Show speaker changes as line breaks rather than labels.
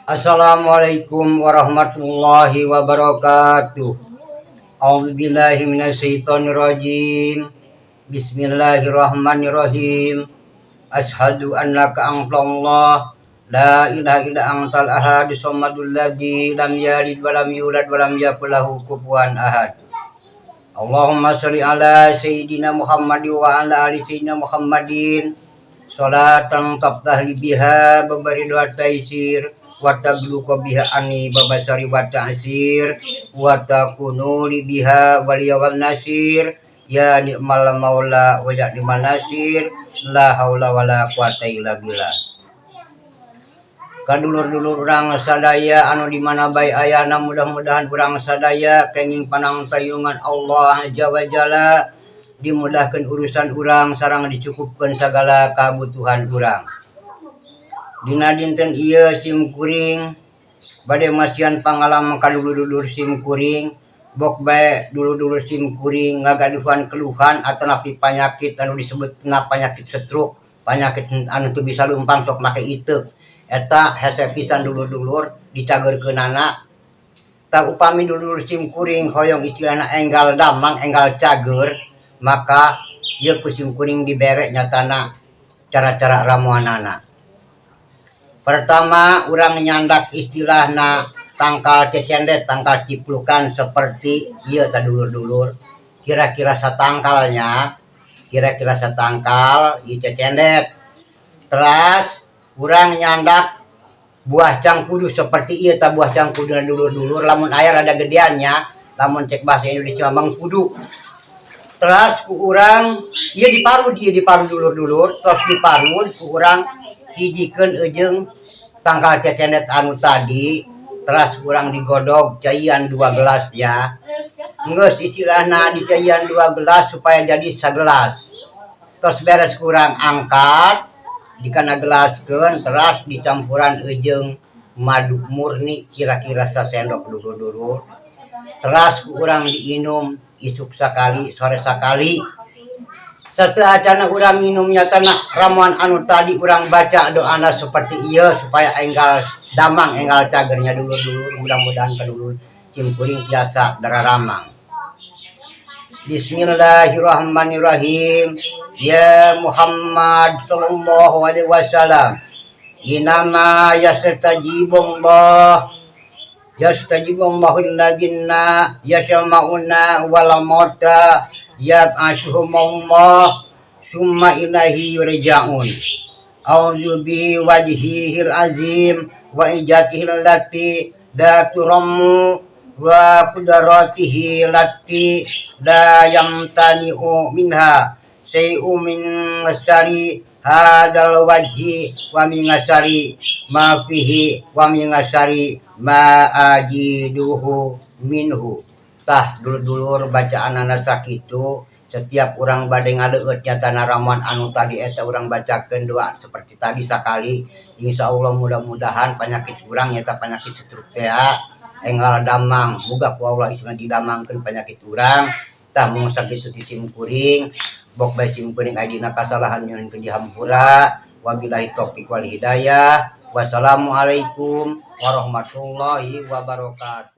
Assalamualaikum warahmatullahi wabarakatuh. A'udzubillahi minasyaitonirrajim. Bismillahirrahmanirrahim. Asyhadu annaka antallah la ilaha illa antal ahad samadul ladzi lam yalid wa lam yulad wa lam yakul lahu kufuwan ahad. Allahumma sholli ala sayyidina Muhammad wa ala ali sayyidina Muhammadin. Salatan taftah li biha babari wa taisir wa tagluqa biha anni babasari wa ta'sir wa takunu li biha waliya wal nasir ya ni'mal maula wa ya ni'mal nasir la haula wala quwata illa billah. Kadulur-dulur urang sadaya anu di mana bae ayana, mudah-mudahan urang sadaya kenging panangtayungan Allah Azza wa Jalla, dimudahkan urusan urang sareng dicukupkan segala kebutuhan urang. Dina dinten ieu sim kuring bade masihan pangalaman ka dulur-dulur sim kuring. Bok bae dulur-dulur sim kuring ngagaduhan keluhan atau napi penyakit anu disebut na penyakit stroke, penyakit anu teu bisa leumpang, sok make itu eta hese pisan dulur-dulur dicageurkeunana. Tah, upami dulur sim kuring hoyong istilahna enggal damang, enggal cager, maka ieu ku sim kuring dibere nyatana cara-cara ramuanana. Pertama, urang nyandak istilahna tangkal cecendet, tangkal ciplukan seperti ieu tah, dulur-dulur. Kira-kira satangkalnya, kira-kira satangkal ieu cecendet. Teras urang nyandak buah cangkudu seperti ieu tah, buah cangkudu, dulur-dulur. Lamun aya rada gedeannya, lamun cek bahasa Indonesia mah mangkudu. Teras ku urang ieu diparut, ieu diparut, dulur-dulur. Tos diparut, ku urang hijikeun eujeung tangkal cecendet anu tadi. Teras ku urang digodog caian 2 gelas ya. Geus istilahna dicaian 2 gelas supaya jadi sagelas. Tos beres, ku urang angkat dikana gelaskeun, teras dicampuran eujeung madu murni kira-kira sasendok, dulur-dulur. Teras ku urang diinum isuk sakali, sore sakali. Sateuacana urang minum nyatana ramuan anu tadi, urang baca doana seperti ieu supaya enggal damang, enggal cagernya, dulur-dulur. Mudah-mudahan kadulur sim kuring tiasa dararamang. Bismillahirrahmanirrahim. Ya Muhammad sallallahu alaihi wasallam, inama yastajibullah yastajibullahu alladzina yasma'una wal mauta yab'asuhumullah summa ilaihi yurja'un. A'udzu bi wajhihil azim wa ijatihil lati la turammu wa qudratihi lati la yamtani'u minha syai'u min syarri hadal wajhi wa min syarri ma fihi wa min syarri ma ajiduhu minhu. Tah, dulur-dulur, bacaan sakitu. Setiap urang bade ngaleueut nyatana ramuan anu tadi eta, urang bacakeun doa seperti tadi sakali. Insya Allah mudah-mudahan penyakit urang nyata penyakit stroke teh enggal damang, muga ku Allah istilah didamangkeun penyakit urang. Tah, mung sakitu ti sim kuring. Bok bae sim kuring aya dina kasalahan, nyuhunkeun dihampura. Wabillahi taufik wal hidayah. Wassalamualaikum warahmatullahi wabarakatuh.